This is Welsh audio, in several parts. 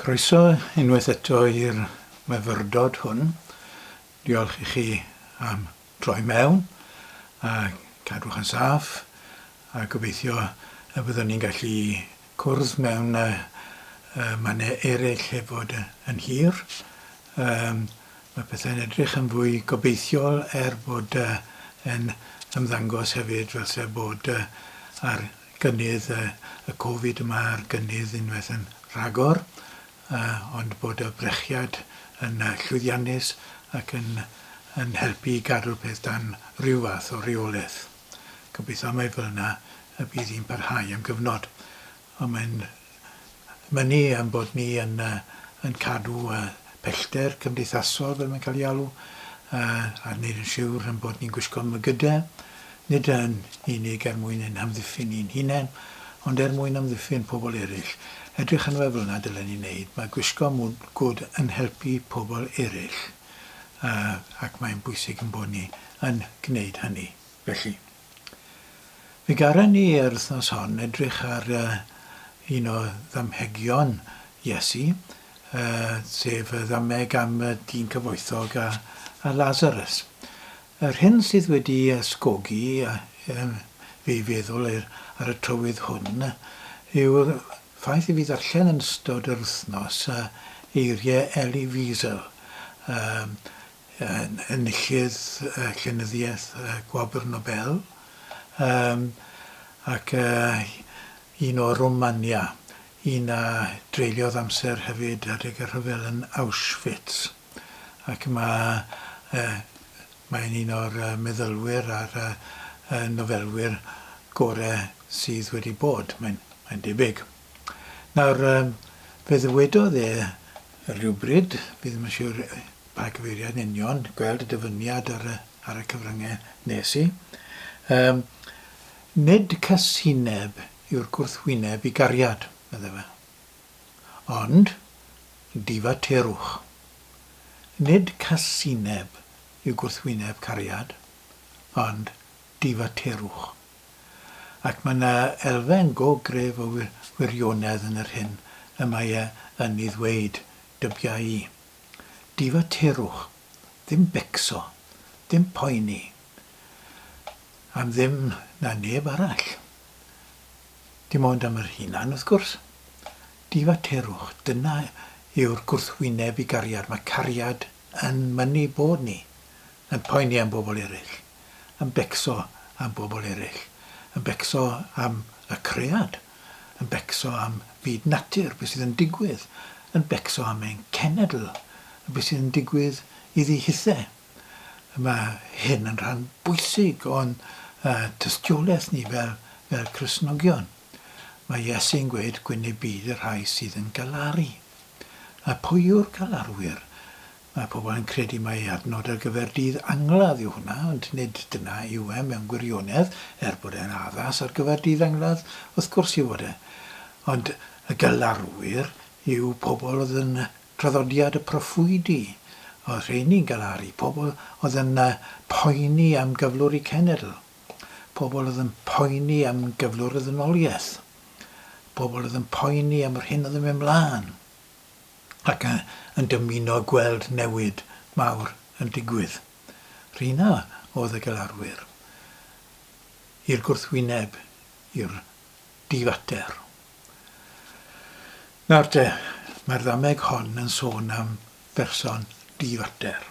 Croeso unwaith eto i'r myfyrdod hwn. Diolch i chi am droi mewn a cadwch yn saff a gobeithio y byddwn ni'n gallu cwrdd mewn mannau eraill heb fod yn hir. Mae pethau'n edrych yn fwy gobeithiol er bod yn ymddangos hefyd fel se bod ar gynnydd y Covid yma ar gynnydd unwaith yn rhagor, ond bod y brechiad yn llwyddiannus ac yn yn helpu i gadw'r peth dan ryw fath o reolaeth. Gobeithio mai fel yna y bydd hi'n parhau am gyfnod. Ond mae'n mynnu ein bod ni yn yn cadw pellter cymdeithasol, fel mae'n cael ei alw, a wneud yn siwr ein bod ni'n gwisgo mygydau, nid yn unig er mwyn ein hamddiffyn ni'n hunain, ond er mwyn amddiffyn pobl eraill. Edrych arno fe fel yna dylen ni wneud. Mae gwisgo mwgwd yn helpu pobl eraill, ac mae'n bwysig ein bod ni yn gwneud hynny. Felly. Fe garen ni yr wythnos hon edrych ar un o ddamhegion Iesu, sef y ddameg am y dyn cyfoethog a, a Lazarus. Yr hyn sydd wedi ysgogi fi i feddwl ar y trywydd hwn yw'r ffaith i fi ddarllen yn ystod yr wythnos eiriau Elie Wiesel, enillydd llenyddiaeth Gwobr Nobel, ac un o Romania, un a dreuliodd amser hefyd adeg y rhyfel yn Auschwitz. Ac mae, mae'n un o'r meddylwyr a'r nofelwyr gorau sydd wedi bod, mae'n mae'n debyg. Nawr, fe ddywedodd e rywbryd, fi ddim yn siwr Pa gyfeiriad yn union? Gweld y dyfyniad ar y, ar y cyfryngau nes i. Um, nid casineb yw'r gwrthwyneb i gariad, meddai fe. Ond, difaterwch. Nid casineb yw gwrthwyneb cariad, ond difaterwch. Ac mae yna elfen go gref o wirionedd yn yr hyn y mae e yn ei ddweud, dybia i. Difaterwch, ddim becso, ddim poeni am ddim na neb arall. Dim ond am yr hunan, wrth gwrs. Difaterwch, dyna yw'r gwrthwyneb i gariad. Mae cariad yn mynnu bod ni yn poeni am bobl eraill, yn becso am bobl eraill, yn becso am y cread. yn becso am fyd natur, beth sydd yn digwydd, yn becso am ein cenedl, a beth sydd yn digwydd iddi hithe. Mae hyn yn rhan bwysig o'n uh, tystiolaeth ni fel, fel Cristnogion. Mae Iesu'n gweud gwyn eu byd y rhai sydd yn galaru. A pwy yw'r galarwyr? Mae pobl yn credu mai adnod ar gyfer dydd angladd yw hwnna, ond nid dyna yw e mewn gwirionedd, er bod e'n addas ar gyfer dydd angladd, wrth gwrs ei fod e. Ond y galarwyr yw pobl oedd yn traddodiad y proffwydi, oedd rheini'n galaru, pobl oedd yn poeni am gyflwr eu cenedl, pobl oedd yn poeni am gyflwr y ddynoliaeth, pobl oedd yn poeni am yr hyn oedd yn mynd mlaen. ac yn dymuno gweld newid mawr yn digwydd. Rheina oedd y galarwyr. I'r gwrthwyneb i'r difater. Nawr te, mae'r ddameg hon yn sôn am berson difater.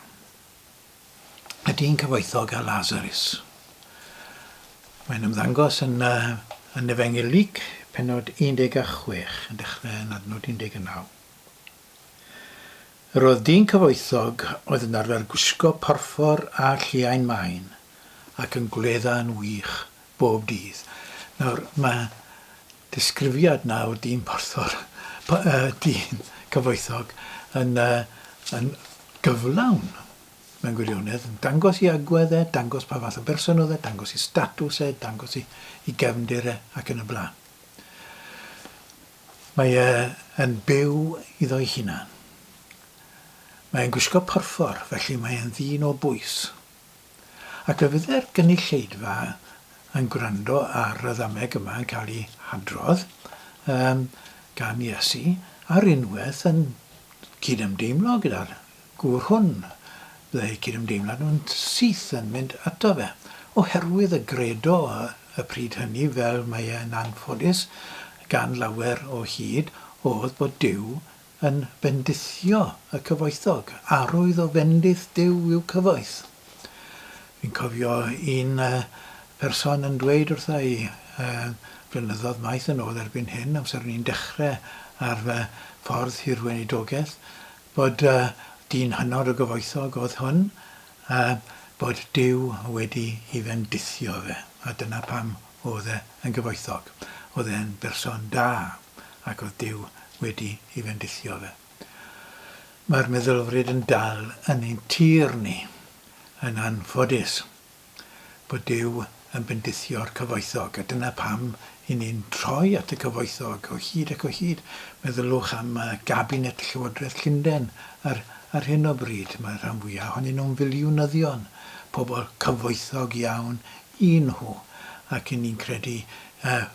Y dyn cyfoethog a Lazarus. Mae'n ymddangos yn, uh, yn Efengyl Luc, penod 16, yn dechrau yn adnod 19. Yr oedd dyn cyfoethog oedd yn arfer gwisgo porffor a lliain main ac yn gwledda yn wych bob dydd. Nawr, mae disgrifiad 'na o dyn porthor, dyn cyfoethog yn, yn gyflawn mewn gwirionedd, yn dangos i agwedd e, dangos pa fath o berson oedd e, dangos i statws e, dangos i, i gefndir e ac yn y blaen. Mae e yn byw iddo'i hunan. Mae e'n gwisgo porffor, felly mae e'n ddyn o bwys. Ac fe fydde'r gynulleidfa yn gwrando ar y ddameg yma yn cael ei hadrodd, yym, gan Iesu ar unwaith yn cydymdeimlo gyda'r gŵr hwn. Byddai cydymdeimlad nhw'n syth yn mynd ato fe. Oherwydd y gredo y pryd hynny, fel mae e'n anffodus gan lawer o hyd, oedd bod Duw yn bendithio y cyfoethog. Arwydd o fendith Duw yw cyfoeth. Fi'n cofio un person yn dweud wrtha i flynyddoedd maith yn ôl erbyn hyn, amser o'n i'n dechrau ar fy ffordd i'r weinidogaeth, bod dyn hynod o gyfoethog oedd hwn, a bod Duw wedi i fendithio fe, a dyna pam oedd e yn gyfoethog. Oedd e'n berson da, ac oedd Duw wedi i fendithio fe. Mae'r meddylfryd yn dal yn ein tir ni, yn anffodus, bod Duw yn bendithio'r cyfoethog, a dyna pam i ni'n troi at y cyfoethog o hyd ac o hyd. Meddyliwch am gabinet Llywodraeth Llundain ar, ar hyn o bryd. Mae'r rhan fwyaf ohonyn nhw'n filiwnyddion, pobl cyfoethog iawn i nhw, ac i ni'n credu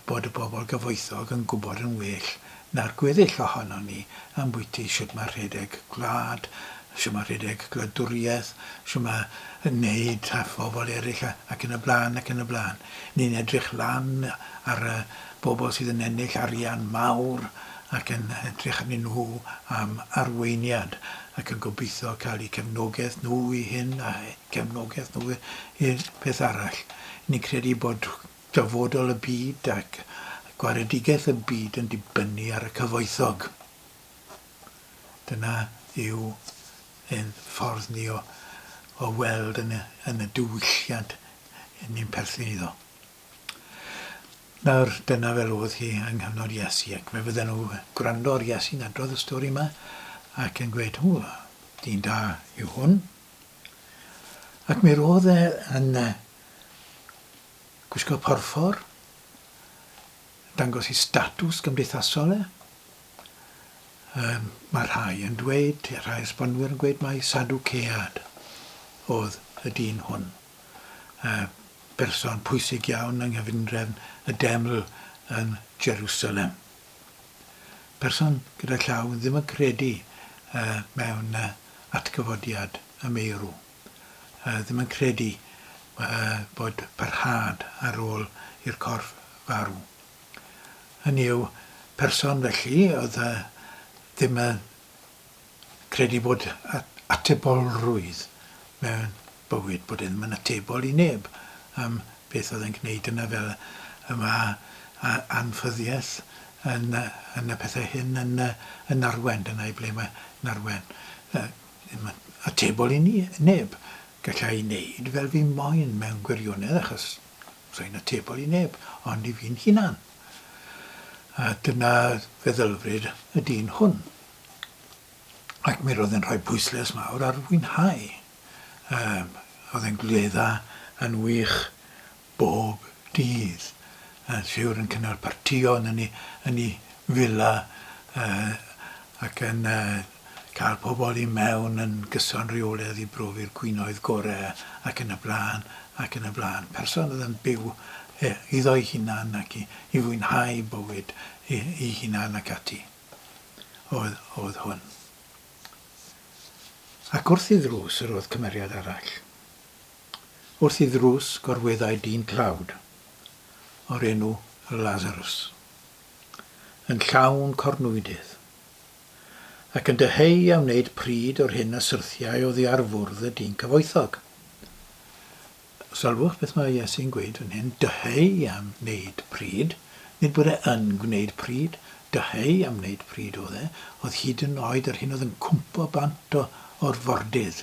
bod y bobl gyfoethog yn gwybod yn well na'r gweddill ohonon ni ambwyty shwt ma' rhedeg gwlad, shwt ma' rhedeg gwladwriaeth, shwt ma' neud â phobl eraill a ac yn y blaen ac yn y blaen. Ni'n edrych lan ar y bobl sydd yn ennill arian mawr ac yn edrych arnyn nhw am arweiniad ac yn gobeithio cael eu cefnogaeth nhw i hyn a cefnogaeth nhw i'r peth arall. Ni'n credu bod dyfodol y byd ac gwaredigaeth y byd yn dibynnu ar y cyfoethog. Dyna yw ein ffordd ni o, o weld yn y, yn y diwylliant ni'n perthyn iddo. Nawr, dyna fel oedd hi yng nghyfnod Iesu, ac fe fydden nhw gwrando ar Iesu'n adrodd y stori yma ac yn gweud, hw, dyn da yw hwn. Ac mi roedd e yn Gwisgo porffor, dangos ei statws gymdeithasol e. Yym, mae rhai yn dweud, rhai esbonwyr yn gweud mai Sadwcead oedd y dyn hwn. Uh, person pwysig iawn yng nghyfundrefn y deml yn Jerusalem. Person gyda llaw ddim yn credu uh, mewn uh, atgyfodiad y meirw. Ddim yn credu bod parhad ar ôl i'r corff farw. Hynny yw, person felly oedd ddim yn credu bod atebolrwydd mewn bywyd, bod e ddim yn atebol i neb am beth oedd e'n gwneud. Dyna fel y mae anffyddiaeth yn, yn y pethau hyn yn, yn arwain, dyna i ble mae'n arwain. Ddim yn atebol i ni, neb. Galla i wneud fel fi moyn mewn gwirionedd, achos sa i'n atebol i neb, ond i fi'n hunan. A dyna feddylfryd y dyn hwn. Ac mi roedd e'n rhoi pwyslais mawr ar fwynhau. Um, oedd e'n gwledda yn wych bob dydd. Yn siwr yn cynnal partïon yn ei, yn ei fila uh, ac yn uh, cael pobl i mewn yn gyson rheolaidd i brofi'r gwinoedd gorau ac yn y blaen ac yn y blaen. Person oedd yn byw iddo'i hunan ac i, i fwynhau bywyd ei hunan ac ati oedd, oedd hwn. Ac wrth i ddrws yr oedd cymeriad arall. Wrth i ddrws gorweddai dyn tlawd o'r enw Lazarus, yn llawn cornwydydd, ac yn dyheu am wneud pryd o'r hyn a syrthiai oddi ar fwrdd y dyn cyfoethog. Sylwch beth mae Iesu'n gweud fan hyn, dyheu am wneud pryd, nid bod e yn gwneud pryd, dyheu am wneud pryd oedd e, oedd hyd yn oed yr hyn oedd yn cwmpo bant o, o'r fordydd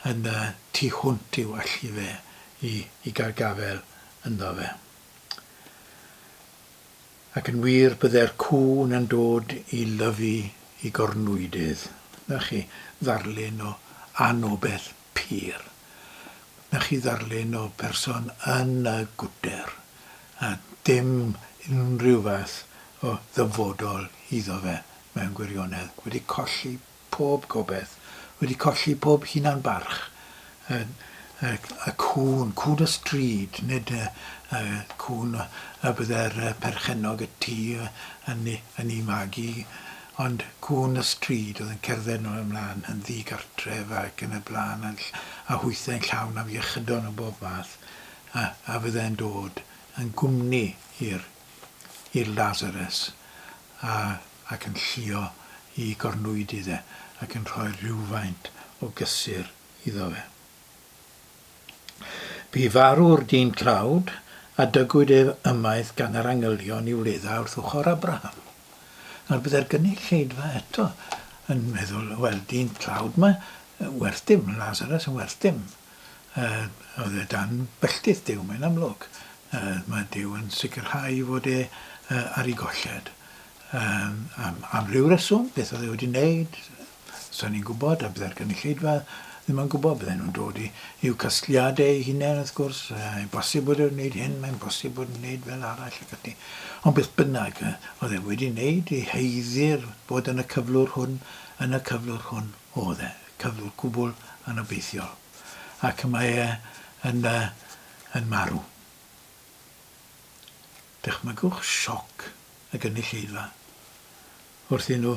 yn y tu hwnt i'w allu fe i, i gael gafael ynddo fe. Ac yn wir, bydde'r cŵn yn dod i lyfu i gornwydydd. Na chi ddarlun o anobeth pur. Na chi ddarlun o person yn y gwter, a dim unrhyw fath o ddyfodol iddo fe mewn gwirionedd, wedi colli pob gobaith, wedi colli pob hunan-barch, yn, y, y cŵn, cŵn y stryd, nid y, y cŵn y bydde'r perchennog y tŷ yn, yn ei magu, ond cŵn y stryd oedd yn cerdded nôl ymlaen yn ddigartref ac yn y blaen, a, a hwythau'n llawn am iechydon o bob math, a, a fydde'n dod yn gwmni i'r i'r Lazarus a ac yn llio i gornwyd iddo ac yn rhoi rhywfaint o gysur iddo fe. Bu farw'r dyn tlawd, a dygwyd ef ymaith gan yr angylion i wledda wrth ochr Abraham. Nawr byddai'r gynulleidfa eto yn meddwl, wel, dyn tlawd 'ma, werth dim, Lazarus yn werth dim. Uh, oedd e dan belltith Duw, mae'n amlwg. Uh, mae Duw yn sicrhau fod e uh, ar ei golled. Um, am, am ryw reswm, beth oedd e wedi wneud, Sa ni'n gwybod, a bydde'r gynulleidfa ddim yn gwybod, bydden nhw'n dod i, i'w casgliadau eu hunain, wrth gwrs, mae'n bosib bod e'n wneud hyn, mae'n bosib bod e'n wneud fel arall ac ati. Ond beth bynnag, oedd e wedi wneud i haeddu'r bod yn y cyflwr hwn, yn y cyflwr hwn oedd e, cyflwr gwbl anobeithiol. Ac mae e yn, yn marw. Dychmygwch sioc y gynulleidfa wrth i nhw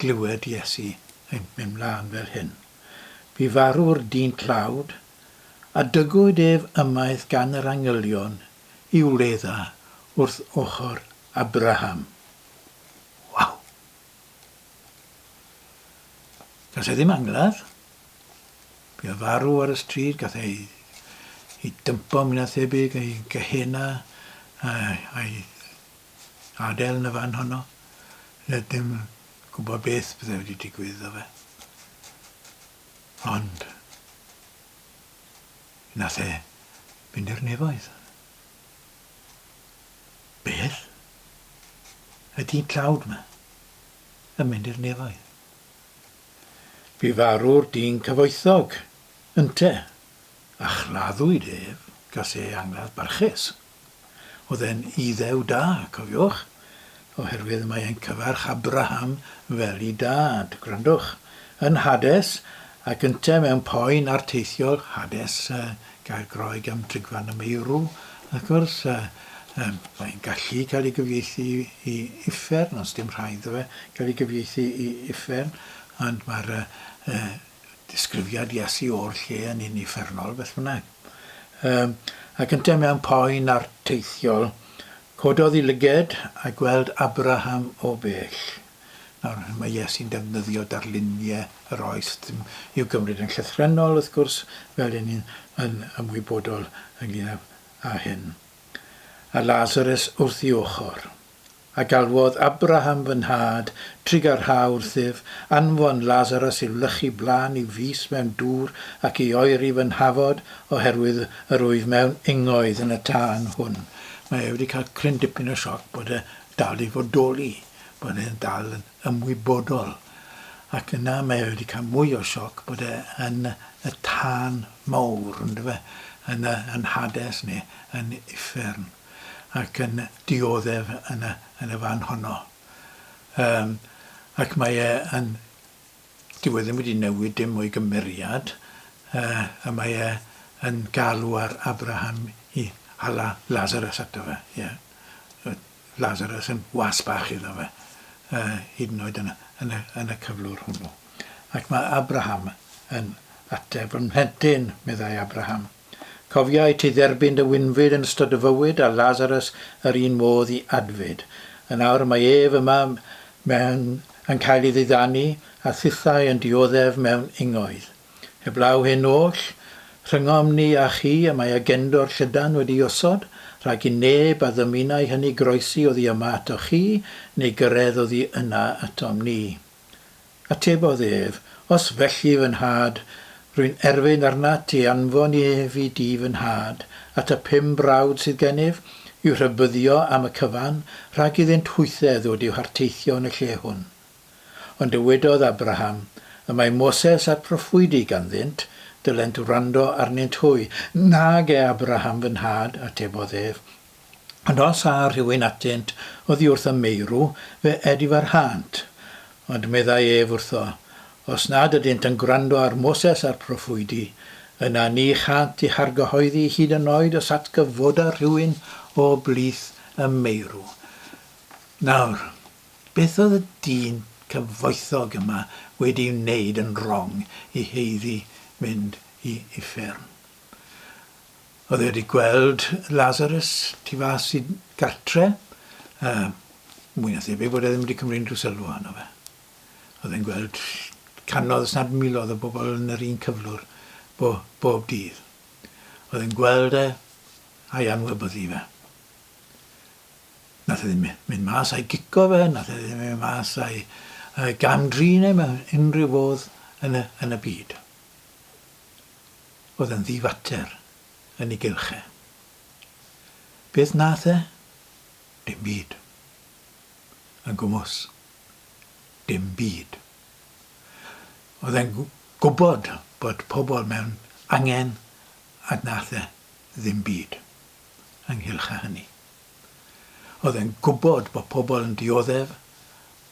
glywed Iesu yn mynd mlaen fel hyn. Bu farw'r dyn tlawd, a dygwyd ef ymaith gan yr angylion i wledda wrth ochr Abraham. Waw! Gath e ddim angladd. Bu o farw ar y stryd, gath ei, ei dympo mwy na thebyg, ei Gehenna, a'i adael yn y fan honno. Nid dim gwybod beth bydde wedi digwydd iddo fe. Ond, nath e fynd i'r nefoedd. Beth? Y dyn tlawd 'ma yn mynd i'r nefoedd. Bu farw'r dyn cyfoethog, ynte, a chladdwyd ef, gas e angladd barchus. Oedd e'n Iddew da, cofiwch, oherwydd mae e'n cyfarch Abraham fel ei dad. Gwrandwch, yn Hades, ac ynte mewn poen arteithiol, Hades, gair Groeg am drigfan y meirw, wrth gwrs, mae'n gallu cael ei gyfieithu i uffern, ond sdim rhaid iddo fe gael ei gyfieithu i uffern, ond mae'r disgrifiad Iesu o'r lle yn un uffernol, beth bynnag. Yym, ac yntau mewn poen arteithiol, cododd i lyged a gweld Abraham o bell. Nawr, mae Iesu'n defnyddio darluniau yr oes, ddim i'w gymryd yn llythrennol, wrth gwrs, fel 'yn ni'n yn ymwybodol ynglyn â, â hyn. A Lazarus wrth ei ochr. A galwodd Abraham fy nhad, trugarha wrthyf, anfon Lazarus i wlychu blaen i fys mewn dŵr ac i oeri fy nhafod, oherwydd yr wyf mewn ingoedd yn y tân hwn. Mae e wedi cael cryn dipyn o sioc bod e dal i fodoli, bod e'n dal yn ymwybodol. Ac yna mae e wedi cael mwy o sioc bod e yn y tân mawr, yndyfe, yn y, yn Hades neu yn uffern. ac yn dioddef yn y, yn y fan honno. Um, ac mae e yn... Dyw e ddim wedi newid dim o'i gymeriad, uh, a mae e yn galw ar Abraham i hala Lazarus ato fe. Yeah. Lazarus yn was bach iddo fe, uh, hyd yn oed yn y, yn y, yn y cyflwr hwnnw. Ac mae Abraham yn ateb, yn mhlentyn, meddai Abraham. Cofia i ti dderbyn dy wynfyd yn ystod dy fywyd, a Lazarus yr un modd i adfyd. Yn awr mae ef yma mewn yn cael ei ddiddanu, a thithau yn dioddef mewn ingoedd. Heblaw hyn oll, rhyngom ni a chi y mae agendor llydan wedi'i osod, rhag i neb a ddymunai hynny groesi oddi yma atoch chi, neu gyrraedd oddi yna atom ni. Atebodd ef, Os felly, fy nhad, rwy'n erfyn arnat i anfon ef i dŷ fy nhad, at y brawd sydd gennyf, i'w rhybuddio am y cyfan, rhag iddynt hwythau ddod i'w harteithio yn y lle hwn. Ond dywedodd Abraham, Y mae Moses a'r proffwydi ganddynt, dylent wrando arnynt hwy. Nage, Abraham, fy nhad, atebodd ef, Ond os â rhywun atynt oddi wrth y meirw, fe edifarhânt. Ond meddai ef wrtho, Os nad ydynt yn gwrando ar Moses a'r proffwydi, Yna ni chânt eu hargyhoeddi hyd yn oed os atgyfoda rhywun o blith y meirw. Nawr, beth oedd y dyn cyfoethog yma wedi wneud yn wrong i haeddu mynd i uffern? Oedd e wedi gweld Lazarus tu fas i gartre, uh, mwy na thebyg bod e ddim wedi cymryd unrhyw sylw ohono fe. Oedd e'n gweld cannoedd os nad miloedd o bobl yn yr un cyflwr bo, bob dydd. Oedd e'n gweld e a'i anwybyddu fe. Nath e ddim mynd mas a'i gico fe, nath e ddim mynd mas a'i gam-drin e mewn unrhyw fodd yn y, yn y byd. Oedd e'n ddifater yn ei gylch e. Beth nath e? Dim byd. Yn gwmws. Dim byd. Oedd e'n gwybod bod pobl mewn angen ac nath e ddim byd ynghylch â hynny. Oedd e'n gwybod bod pobl yn dioddef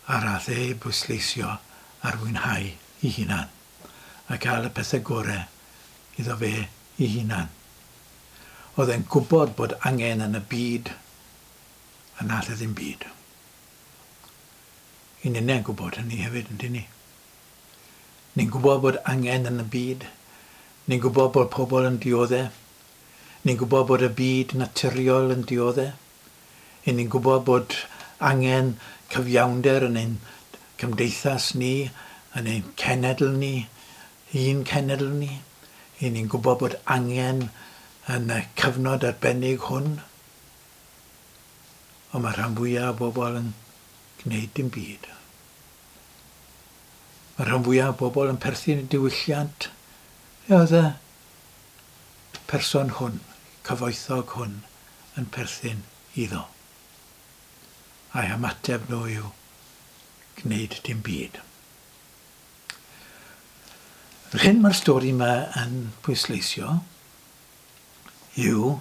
a nath e bwysleisio ar fwynhau ei hunan a cael y pethau gore iddo fe ei hunan. Oedd e'n gwybod bod angen yn y byd a nath e ddim byd. I ninne'n gwybod hynny hefyd, yndyn ni? Ni'n gwybod bod angen yn y byd. Ni'n gwybod bod pobl yn diodde. Ni'n gwybod bod y byd naturiol yn diodde. I ni'n gwybod bod angen cyfiawnder yn ein cymdeithas ni, yn ein cenedl ni, un cenedl ni. I ni'n gwybod bod angen yn y cyfnod arbennig hwn. Ond mae rhan fwyaf o bobl yn gwneud dim byd. Mae rhan fwyaf o bobl yn perthyn i diwylliant. Fe oedd y person hwn, cyfoethog hwn, yn perthyn iddo. A'u hymateb nhw yw gwneud dim byd. Yr hyn mae'r stori yma yn pwysleisio yw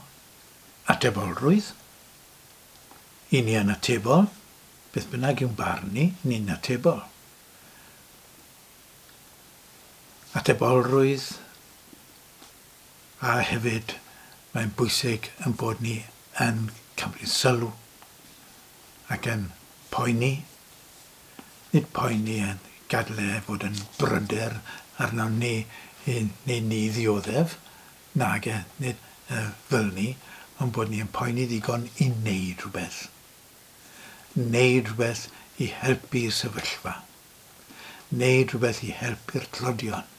atebolrwydd. I ni yn atebol, beth bynnag yw'n barn ni, ni'n atebol. Atebolrwydd a hefyd mae'n bwysig yn bod ni yn cymryd sylw ac yn poeni, nid poeni yn gadael e fod yn bryder arnom ni i wneud ni ddioddef, nage, nid fel ni, ond bod ni yn poeni ddigon i wneud rhywbeth. Wneud rhywbeth i helpu'r sefyllfa. Wneud rhywbeth i helpu'r tlodion.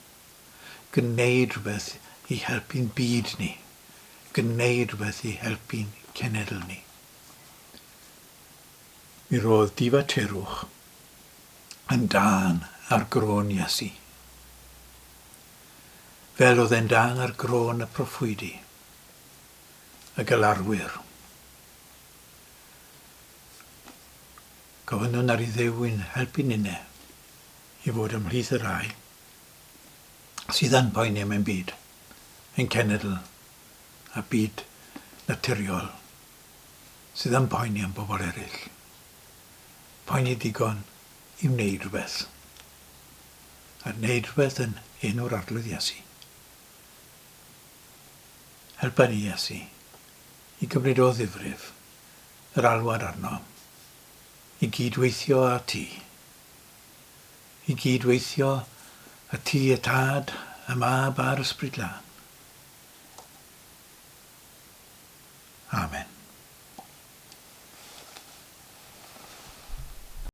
Gwneud rhywbeth i helpu'n byd ni. Gwneud rhywbeth i helpu'n cenedl ni. Mi roedd difaterwch yn dân ar groen Iesu. Fel oedd e'n dân ar groen y proffwydi, y galarwyr. Gofynnwn ar i Dduw i'n helpu ninne i fod ymhlith y rhai sydd yn poeni am ein byd, ein cenedl a byd naturiol, sydd yn poeni am bobl eraill. Poeni digon i wneud rhywbeth. A wneud rhywbeth yn enw'r Arglwydd Iesu. Helpa ni, Iesu, i gymryd o ddifrif yr alwad arnom i gyd-weithio â ti. I gyd-weithio â ti y Tad, y Mab a'r Ysbryd Glân.